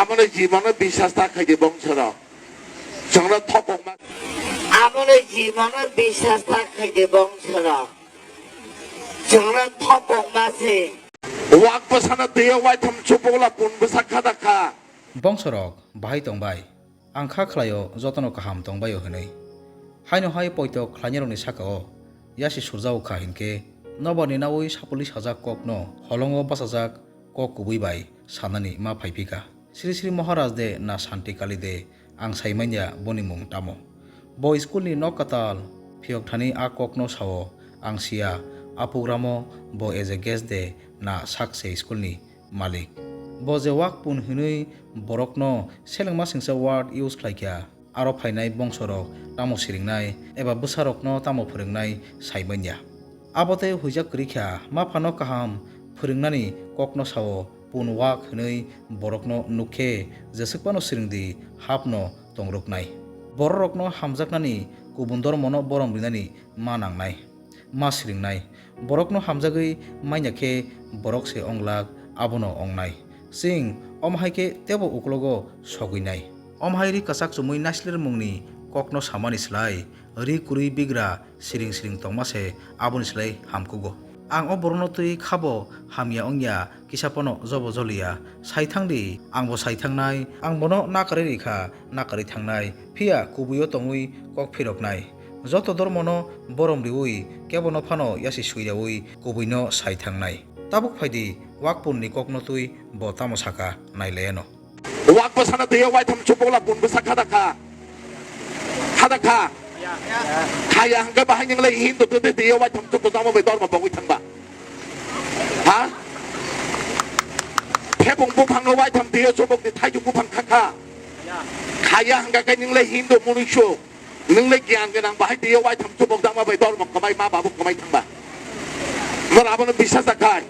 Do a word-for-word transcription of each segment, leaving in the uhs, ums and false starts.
Abono jibano biswas ta khaidi bongsorok. Chwngno thopokma. Abono jibano biswas ta khaidi bongsorok. Chwngno thopokma se. Wak bwsano twiyo waitham chupukla pun bwsa khada kha. Bongsorok bahai tongbai. Ang kha khlaio jotono kaham tongbaio hwnwi. Haino hai poito khlainarokni sakao yasi surjao kha hinkhe, nobarni naui sapulwi sajak kokno holongo bachajak kok kubui bai sanani ma phaiphika. Sri Sri Maharaj de na Shanti Kali de, ang saimanya boni mung tamo. Bo school ni nok katal phiyok thani a kokno sao, ang sia, a program o bo as a guest de na sakse school ni malik. Bo je wak pun hinwi borokno selengma singsa word use khlaikha, aro phainai bongsorok tamo siringnai eba bwsarokno tamo phwrwngnai saimanya. Abo tei huijak kwrwi kha, maphano kaham phwrwngnani kokno sao, pun wak hinwi borokno nukkhe jeswk phano siringdi hapno tongrwknai. Bororokno hamjaknani kubun dormono borom rinani ma nangnai. Ma siringnai. Borokno hamjagwi manya khe borok se onglak, abono ongnai. Chwng omo hai khe teibo uklogo sogwinai. Omo hai ri kwchak chumui naislermungni kokno samani slai ri kwrwi bigra siring siring tongma se aboni slai hamkugo. Ang o borokno twi khabo hamya wngya, kisa phano jobo joliya. Sai thang di, ang bo sai thangnai, ang bono nakarwi rikha, nakarwi thangnai, phiya kubuio tongwi kok phiroknai. Joto dormono borom riui, kebono phano yasi suiyaui kubuino sai thangnai. Tabuk phaidi, wak punni kokno twi bo tamo saka, nailayano. Wak bwsano twiyo waitham chupukla pun bwsa khada kha. Khada kha. Khaya hwnkhe bahai nwnglai Hindu twi twiyo waitham chupuk tamo bai dormo bogwi thangba. Ha? Thebung buphangno waitham twiyo chupukni thaichuk buphang kha kha. Khaya hwnkha khe nwnglai Hindu munuisu. Nwnglai giyan gwnang bahai twiyo waitham chupuk tamo bai dormo kwmai ma babu kwmai thangba. Nor abono biswas ta khai.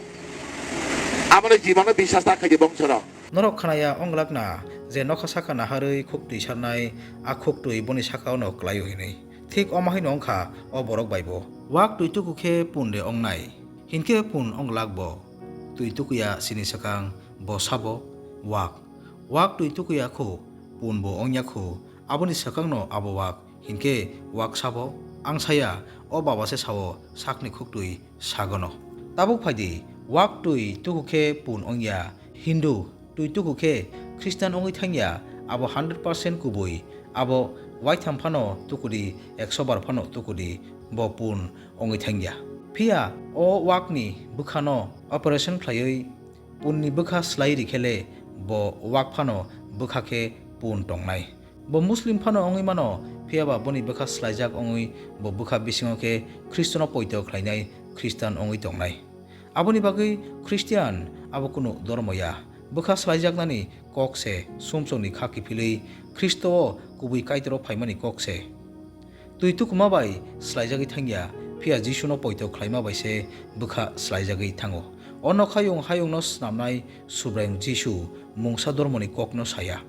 Abono jibano biswas ta khai di bongsorok. Norok khnaya onglakna je nokha saka naharwi khuktwi sarnai, a khuktwi boni sakao'-no klaio hinwi. Thik omo haino wngkha o borok baibo. Wak twi tuku khe pun de ongnai, hinkhe pun onglak bo. Twi tukuya sini swkang bo sabo wak. Wak twi tukuya khu, pun bo ongya khu, aboni swkangno abo wak. Hinkhe wak sabo, ang saya, o baba se sao, sakni khuktwi sagono. Tabuk phaidi, wak twi tuku khe pun wngya, Hindu twi tuku khe Khristan wngwi thangya, abo hundred percent kubui, abo waitham phano tukudi, ekso bar phano tukudi, bo pun wngwi thangya. Phiya o wakni bwkhano operation khlaiwi punni bwkha slai rikhele bo wak phano bwkha khe pun tongnai. Bo Muslim phano wngwi mano, phiyaba boni bwkha slaijak wngwi bo bwkha bisingo khe Khristono poito khlainai Khristan wngwi tongnai. Aboni bagwi Khristian abo kunu dormo ya, bwkha slaijaknani kok se, sumsokni kha kiphilwi Khristo o kubui Kaitor o phaimani kok se. Twi tukuma bai slaijagwi thangya, phiya Jisuno poito khlaima bai se bwkha slaijagwi thango. O nokhayung hayungno snamnai Subraiyung Jisu mungsa dormoni kokno saya.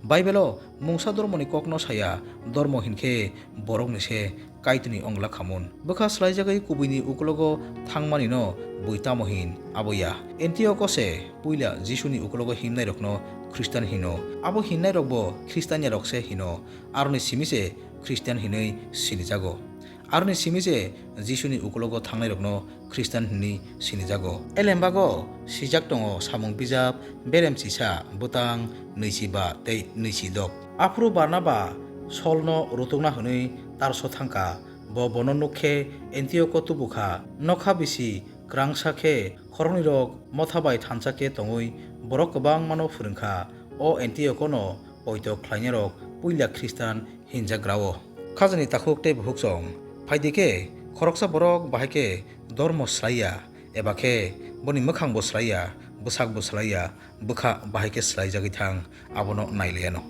Baibelo mungsa dormoni kokno saya, dormo hinkhe borokni se Kaitorni ongla khamun. Bwkha slaijagwi kubuini uklogo thangmanino bui tamo hin, abo ya. Antioko se puila Jisuni uklogo himnairokno Khristan hino. Abo hinnairokbo Khristaniarok se hino. Aroni simi se Khristian hinwi sinijago. Aroni simi se Jisuni uklogo thangnairokno Khristian hinwi sinijago. Elembago sijak tongo samung bijap berem chisa bwtang nwichi ba tei nwichi dok. Aphuru Barnaba Solno rutukna hwnwi Tarso thangkha. Bo bono nukkhe Antioko tubukha. Nokha bisi kwrangsa khe khoroknwirok motha bai thansa khe tongwi borok kwbangmano phwrwngkha. O Antiokono poito khlainairok puila Khristan hinjagrao. Khajani takhuk tei bukhuk chong. Phaidi khe khoroksa borok bahai khe dormo slaiya, eba khe boni mwkhangbo slaiya, bwsakbo slaiya, bwkha bahai khe slaijagwi thang, abono nailaiano.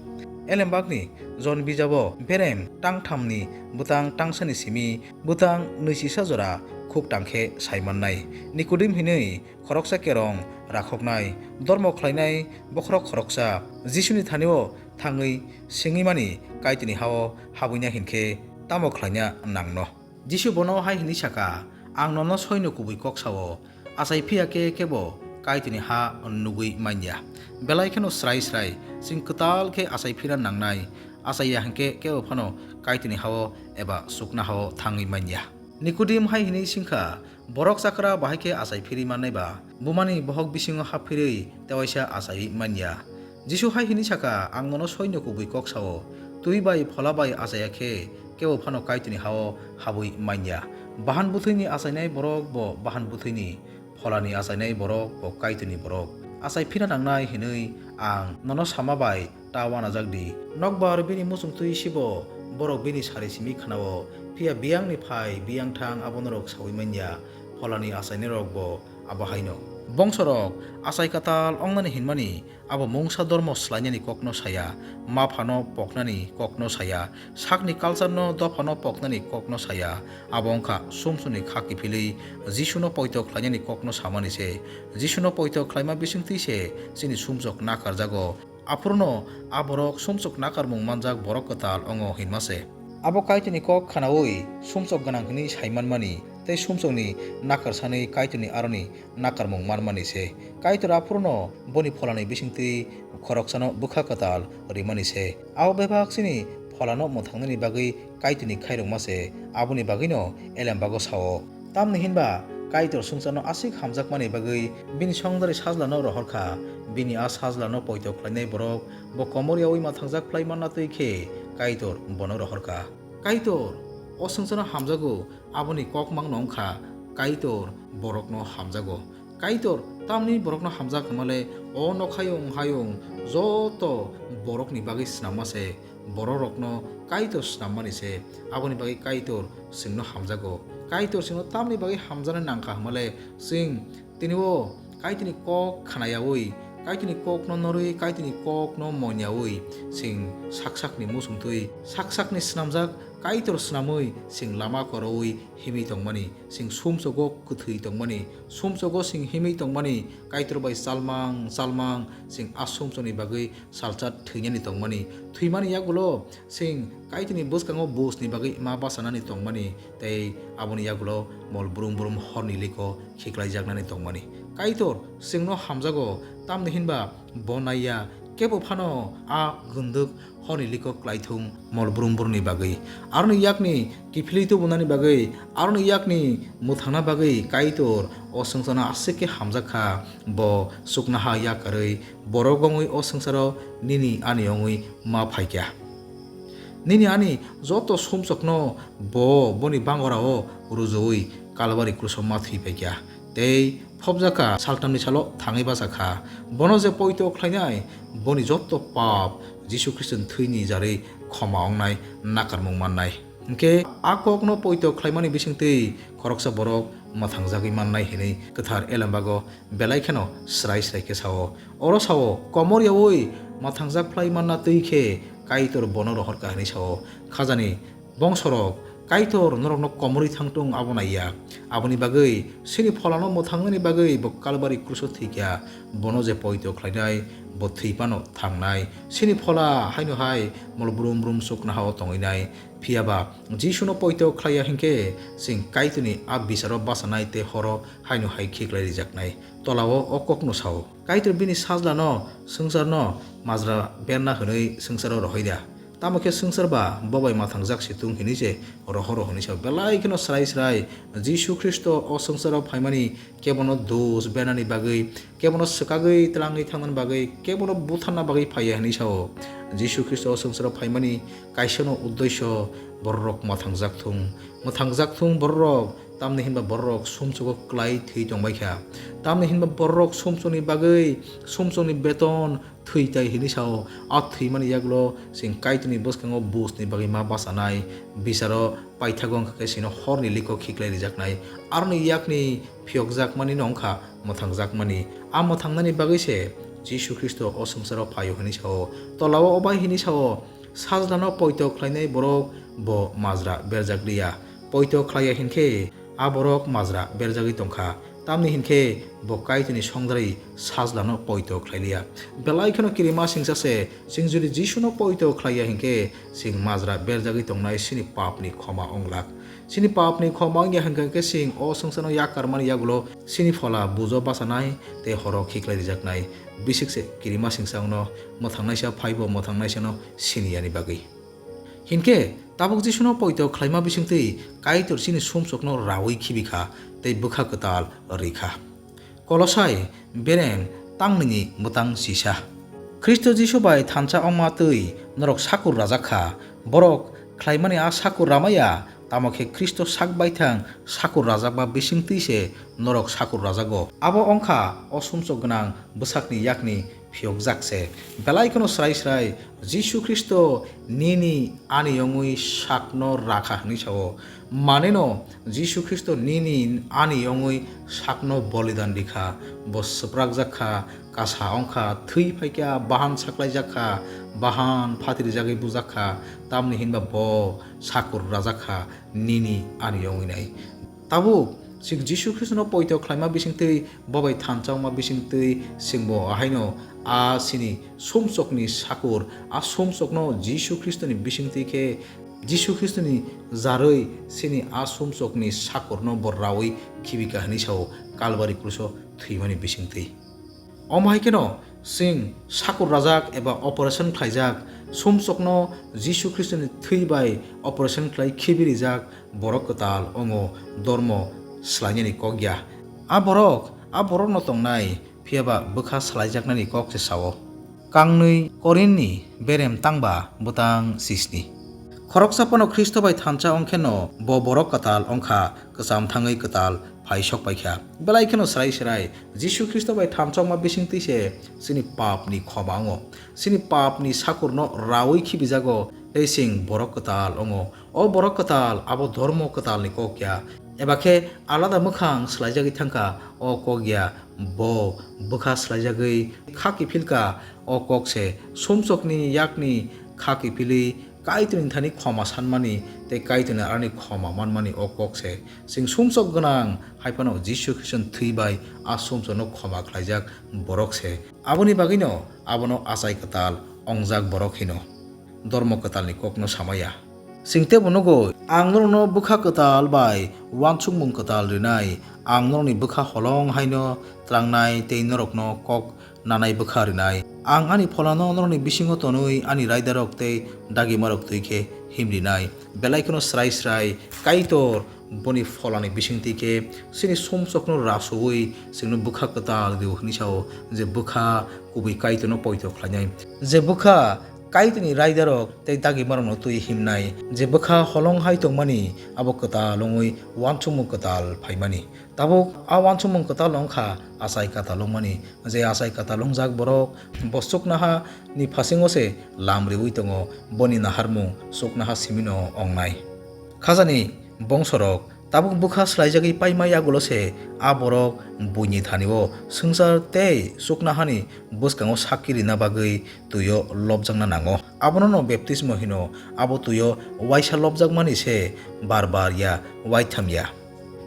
Elembakni Jon bijabo berem tangthamni bwtang tangsani simi bwtang nwichisa jora khuk tang khe saimannai. Nikodim hinwi khoroksa kerong rakhoknai, dormo khlainai bokhorok khoroksa, Jisuni thanio thangwi swngwi mani, Kaitorni hao habwina hinkhe tamo khlaina nangno? Jisu bono hai hwnwi saka, "Ang nono soino kubui kok sao, achai phiya khe kebo Kaitorni ha nugwi manya." Belai kheno srai srai Chwng kwtal khe achai phirna nangnai, achai ya hwnkhe kebo phano Kaitorni ha-o eba chuknoha-o thangwi man ya. Nikodim hai hwnwi swng kha, Borok chakra bahai khe achai phirwi mannai ba? Bumani bohok bisingo hap phirwi tewaisa achaiwi man ya. Jisu hai hwnwi sa kha, "Ang nono soino kubui kok sa-o, twi bai phola bai achai ya khe kebo phano Kaitorni ha-o habwi man ya." Bahan bwthwini achainai borok bo bahan bwthwini, pholani achainai borok bo Kaitorni borok. Achai phirna nangnai hwnwi ang nono sama bai ta uanajak di. Nokbar bini muchungtwi sibo borok bini sari simi khna-o, phiya biyangni phai biyang thang abo norok saui man ya, pholani achainairok bo abo haino. Bongsorok achai kwtal wngnani hinmani abo mungsa dormo swlainani kokno saya, maphano poknani kokno saya, sakni culture-no dophano poknani kokno saya, abo wngkha sumsokni kha kiphilwi Jisuno poito khlainani kokno samani se. Jisuno poito khlaima bisingtwi se chini sumsok nakarjago. Aphuru'-no a borok sumsok nakarmung manjak borok kwtal wngo hinma se. Abo Kaitorni kok khnaui sumsok gwnang hwnwi sai manmani tei sumsokni nakarsanwi Kaitorni aroni nakarmung manmani se. Kaitor aphuru'-no boni pholani bisingtwi khoroksano bwkha kwtal rimani se. Abo bebak chini pholano mwthangnani bagwi Kaitorni khairokma se, aboni bagwino elembago sao. Tamni hinba Kaitor swngcharno aswk hamjakmani bagwi bini songdari sajlano rohor kha. Bini a sajlano poito khlainai borok bo komor yaui mwthangjak phlai manna twi khe Kaitor bono rohor kha. Kaitor o swngcharno hamjago, aboni kok mangno wng kha, Kaitor borokno hamjago. Kaitor tamni borokno hamjak hwnmale o nokhayung hayung joto borokni bagwi snamma se. Bororokno Kaitor snammani se, aboni bagwi Kaitor chwngno hamjago. Kaitor chwngno tamni bagwi hamjaknai nangkha hwnmale, chwng tini o Kaitorni kok khnayaui, Kaitorni kokno norwi, Kaitorni kokno monyaui, chwng sak sakni muchungtwi, sak sakni snamjak Kaitor snamwi, chwng lama koroui himwi tongmani, chwng sumsogo kwthwi tongmani, sumsogo chwng himwi tongmani, Kaitor bai chalmang chalmang chwng a sumsokni bagwi salsa thwinani tongmani. Thwimani yagulo chwng Kaitorni bwskango bujni bagwi ma bachanani tongmani, tei aboni yagulo mol brum brum horni liko khiklaijaknani tongmani. Kaitor chwngno hamjago, tamni hinba bo naiya, kebo phano a gwndwk horni liko klaithung mol brum brumni bagwi. Aroni yakni kiphilwi tubunani bagwi, aroni yakni mwthangna bagwi Kaitor o swngcharno aswk khe hamjak kha, bo chuknoha yakarwi borok wngwi o swngcharo nini ani wngwi ma phaikha. Nini ani joto sumsokno bo boni bangorao rujuwi Kalbari kruso ma thwi phaikha. Tei phobjakha, saltamni salo thangwi bachakha. Bono je poito khlainai, boni joto pap Jisu Khristoni thwini jarwi khoma wngnai, nakarmung mannai. Hinkhe a kokno poito khlaimani bisingtwi khoroksa borok mwthangjagwi mannai hinwi kwthar elembago belai kheno srai srai khe sao. Oro sao, komor yaui mwthangjak phlai manna twi khe Kaitor bono rohor kha hinwi sao. Khajani bongsorok, Kaitor norokno komorwi thangtung abo naiya. Aboni bagwi chini pholano mwthangnani bagwi bo Kalbari kruso thwikha. Bono je poito khlainai, bo thwi phano thangnai. Chini phola haino hai mol brum brum chuknoha-o tongwinai. Phiyaba Jisuno poito khlaiya hinkhe chwng Kaitorni a bicharo bachanai tei horo haino hai khiklai rijaknai. Tolao o kokno sao. Kaitor bini sajlano, swngcharno majra berna hwnwi swngcharo rohorya. Tamo khe swngchar ba bo bai mwthangjak se tung hinwi se rohoro hwnwi sao. Belai kheno srai srai Jisu Khristo o swngcharo phaimani kebono dos bernani bagwi, kebono swkagwi twlangwi thangnani bagwi, kebono butharna bagwi phaiya hinwi sao. Jisu Khristo o swngcharo phaimani kaisano uddesyo bororok mwthangjak thung. Mwthangjak thung bororok, tamni hinba bororok sumsogo klai thwi tongbai kha. Tamni hinba bororok sumsokni bagwi, sumsokni beton, thwi tai hinwi sao. A thwimani yagulo chwng Kaitorni bwskango bujni bagwi ma bachanai, bicharo paithago wngkha khe chwngno horni liko khiklai rijaknai. Aroni yakni phiyokjakmani no wngkha mwthangjakmani. A mwthangnani bagwi se Jisu Khristo o swngcharo phaio hinwi sao. Tolao obai hinwi sao, sajlano poito khlainai borok bo majra berjak liya. Poito khlaiya hinkhe a borok majra berjagwi tongkha. Tamni hinkhe bo Kaitorni songdari sajlano poito khlai liya. Belai kheno kirima singsa se, chwng jodi Jisuno poito khlaiya hinkhe chwng majra berjagwi tongnai chini papni khoma wnglak. Chini papni khoma wngya hwnkhe, hwnkhe chwng o swngcharno yakarmani yagulo chini phola bujo bachanai tei horo khiklai rijaknai. Bisik se kirima singsa wngno, mwthangnaisa phaibo mwthangnaisano siniyani bagwi. Hinkhe tabuk Jisuno poito khlaima bisingtwi Kaitor chini sumsokno raui khibi kha tei bwkha kwtal rwi kha. Kolosai berem tangnwini bwtang sisa. Khristo Jisu bai thansa wngma twi norok sakur rajak kha. Borok khlaimani a sakur ramaya, tamo khe Khristo sak baithang sakur rajakma bisingtwi se norok sakur rajago. Abo wngkha o sumsok gwnang bwsakni yakni phiyokjak se. Belai kheno srai srai Jisu Khristo nini ani yongwi sakno rakha hwnwi sao. Maneno Jisu Khristo nini ani yongwi sakno bolidan rikha, bo swprakjak kha, kasa wngkha, thwi phaikha, bahan saklaijak kha, bahan phatirijagwi bujak kha, tamni hinba bo sakur rajak kha nini ani yongwi nai. Tabuk chwng Jisu Khristono poito khlaima bisingtwi, bo bai thansa wngma bisingtwi chwngbo ahaino a chini sumsokni sakur, a sumsokno Jisu Khristoni bisingtwi khe Jisu Khristoni jarwi chini a sumsokni sakurno bo raui khibika hwnwi sao Kalbari kruso thwimani bisingtwi. Omo hai kheno chwng sakur rajak eba operation khlaijak sumsokno Jisu Khristoni thwi bai operation khlai khibi rijak borok kwtal wngo, dormo swlainani kok ya. A borok, a borokno tongnai, phiya ba bwkha swlaijaknani kok se sao. Kangnwi Korinthni berem tangba bwtang sisni. Khoroksa phano Khristo bai thansa wng kheno bo borok kwtal wng kha, kwcham thangwi kwtal phai sok pai kha. Belai kheno srai srai Jisu Khristo bai thansa wngma bisingtwi se chini papni khoma wngo. Chini papni sakurno raui khibijago tei chwng borok kwtal wngo. O borok kwtal abo dormo kwtalni kok ya, eba khe alada mwkhang swlaijagwi thangkha o kok ya, bo bwkha swlaijagwi kha kiphilka o kok se, sumsokni yakni kha kiphilwi Kaitorni thani khoma sanmani tei Kaitorni arani khoma manmani o kok se. Chwng sumsok gwnang hai phano Jisu Khristoni thwi bai a sumsokno khoma khlaijak borok se. Aboni bagwino abono achai kwtal ongjak borok hino. Dormo kwtalni kokno samaya. Chwng teibo nugo, ang norokno bwkha kwtal bai uansukmung kwtal rinai, ang norokni bwkha holong haino tlangnai tei norokno kok nanai bwkha rinai. Ang ani Pholano norokni bisingo tonwi ani raidarok tei dagimarok twi khe himrinai. Belai kheno srai srai Kaitor boni Pholani bisingtwi khe chini sumsokno rasoui chwngno bwkha kwtal rio hwnwi sao, je bwkha kubui Kaitorno poito khlainai, je bwkha Kaitorni raidarok tei dagimarokno twi himnai, je bwkha holong hai tongmani abo kwtal wngwi uansukmung kwtal phaimani. Tabuk a uansukmung kwtal wngkha achai kwtal wngmani, je achai kwtal wngjak borok bo chuknoha ni phasingo se lam riui tongo, boni naharmung chuknoha simino wngnai. Khajani bongsorok tabuk bwkha swlaijagwi paima yagulo se a borok buini thanio swngchar tei chuknohani bwskango sakki rina bagwi twio lobjakna nango. Abono no baptismo hino, abo twio uaisa lobjakmani se bar bar ya, uaitham ya.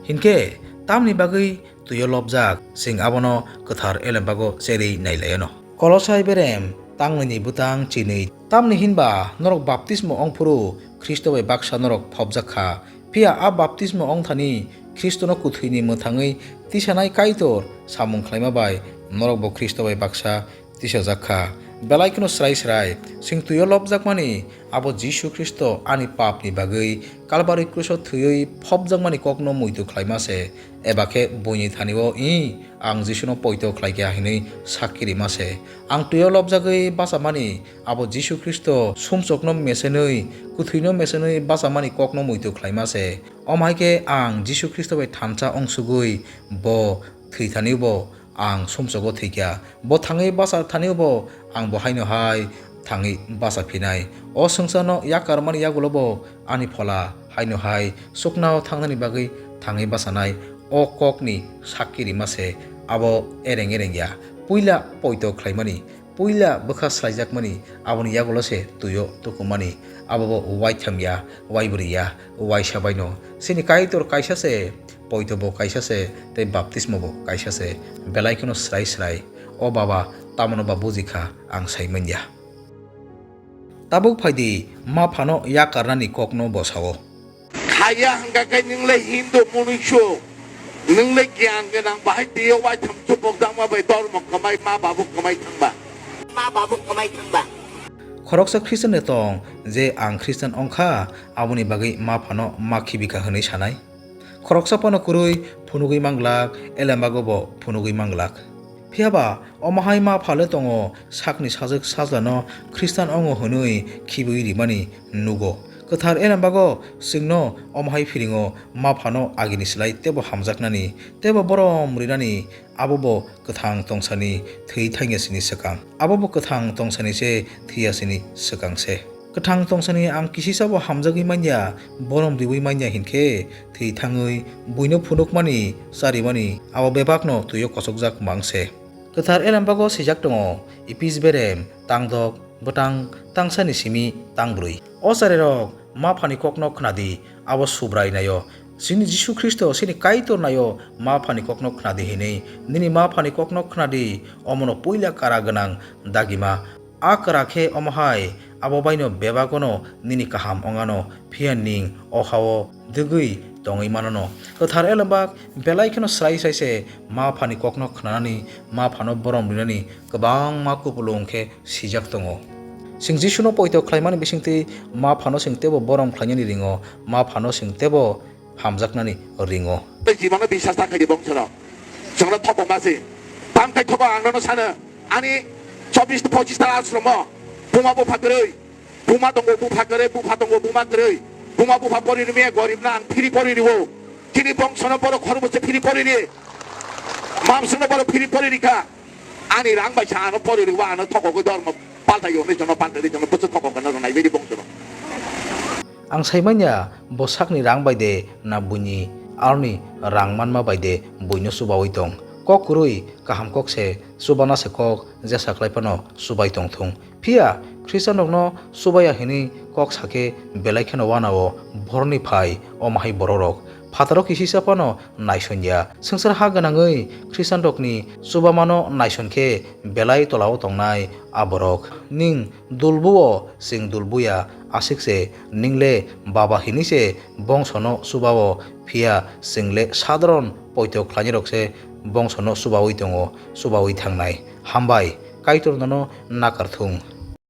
Hinkhe tamni bagwi twio lobjak, chwng abono kwthar elembago cherwi nailaiono. Kolosai berem tangnwini bwtang chinwi. Tamni hinba norok baptismo wngphuru Khristo bai baksa norok phobjak kha. Phiya a baptismo wngthani Khristono kwthwini mwthangwi tisanai Kaitor samung khlaima bai norokbo Khristo bai baksa tisajak kha. Belai kheno srai srai, chwng twio lobjakmani abo Jisu Khristo ani papni bagwi Kalbari kruso thwiwi phobjakmani kokno muitu khlaima se, eba khe buini thanio, "Ih, ang Jisuno poito khlaikha," hwnwi sakki rima se. Ang twio lobjagwi bachamani abo Jisu Khristo sumsokno mesenwi, kwthwino mesenwi bachamani kokno muitu khlaima se. Omo hai khe ang Jisu Khristo bai thansa ongsugwi bo thwi thanio bo ang sumsogo thwikha. Bo thangwi bacha thanio bo ang bo haino hai thangwi bacha phinai. O swngcharno yakarmani yagulo bo ani Phola haino hai chuknao thangnani bagwi thangwi bachanai. O kokni sakki rima se abo ereng ereng ya. Puila poito khlaimani, puila bwkha swlaijakmani, aboni yagulo se twio tukumani. Abo bo uaitham ya, uaibrwi ya, uaisa baino. Chini Kaitor kaisa se, poito bo kaisa se, tei baptismo bo kaisa se. Belai kheno srai srai. O Baba, tamono ba buji kha, ang sai manya. Tabuk phai di, ma phano yakarnani kokno bo sao. Aya hwnkha khe nwng le Hindu munuisu, nwng le giyan gwnang, bahai twiyo waitham chubuk jakma bai dormo kwmai, ma babuk kwmai thangba. Ma babuk kwmai thangba. Khoroksa Khristian de tong je ang Khristian wngkha, aboni bagwi ma phano ma khibikha hwnwi sanai. Khoroksa phano kwrwi phunugwi manglak, elembago bo phunugwi manglak. Phiya ba omo hai ma pha le tongo, sakni sajwk sajlano Khristian wngo hwnwi khibwi rimani nugo. Kwthar elembago chwngno omo hai phiringo, ma phano agini slai teibo hamjaknani, teibo borom rinani, abo bo kwthang tongsani thwi thangya sini swkang. Abo bo kwthang tongsani se thwiya sini swkang se. Kwthang tongsani ang kisisa bo hamjagwi manya, borom riwi manya hinkhe thwi thangwi buino phunukmani, charimani, abo bebakno twio kochokjak mang se. Kwthar elembago swijak tongo, Epis berem, tangdok, bwtang, tangsani simi, tangbrwi. O charirok, ma phani kokno khna di, abo Subrai naio. Chini Jisu Khristo, chini Kaitor naio, ma phani kokno khna di hinwi. Nini ma phani kokno khna di, omono puila kara gwnang dagima. A kara khe omo hai, abo baino bebagono nini kaham ongano, phiya ning o hao dwgwi tongwi manono. Kwthar elembak belai kheno srai srai se ma phani kokno khnanani, ma phano borom rinani kwbangma kupulung khe sijak tongo. Chwng Jisuno poito khlaimani bisingtwi ma phano chwng teibo borom khlainani ringo, ma phano chwng teibo hamjaknani ringo. Tei jibano bisas ta khaidi bongsono. Chwngno thokma se. Tang khai thokma ang nono sano. Ani chobbish to pochish ta ashromo. Buma bupha kwrwi. Buma tongo bupha kwrwi, bupha tongo buma kwrwi. Buma bupha pori rwmya gorib na ang phiri pori rwo. Chini bongsono borok khorbo se phiri pori ri. Mamsino borok phiri pori rikha. Ani rang bai sa ano pori rwo ano thokogwi dormo paltai yo ne jono paltai jono bwswk thokok gana rwnai bedi bongsono. Ang saimanya bo sakni rang bai de na buini aroni rang manma bai de buino chubawi tong. Kok kwrwi kaham kok se chubana se kok jesa khlai phano chubai tong thung. Phiya Khristianrokno chubaya hinwi kok sakhe belai kheno wanao borokni phai omo hai bororok. Phataro kisisa phano naisongya. Swngchar ha gwnangwi Khristianrokni chubamano naisong khe belai tolao tongnai aborok. Ning dulbuo, chwng dulbuya, aswk se, ning le baba hinwi se bongsono chubao, phiya chwng le sadharon poito khlainai rok se bongsono chubawi tongo, chubawi thangnai. Hambai, Kaitor nono nakar thung.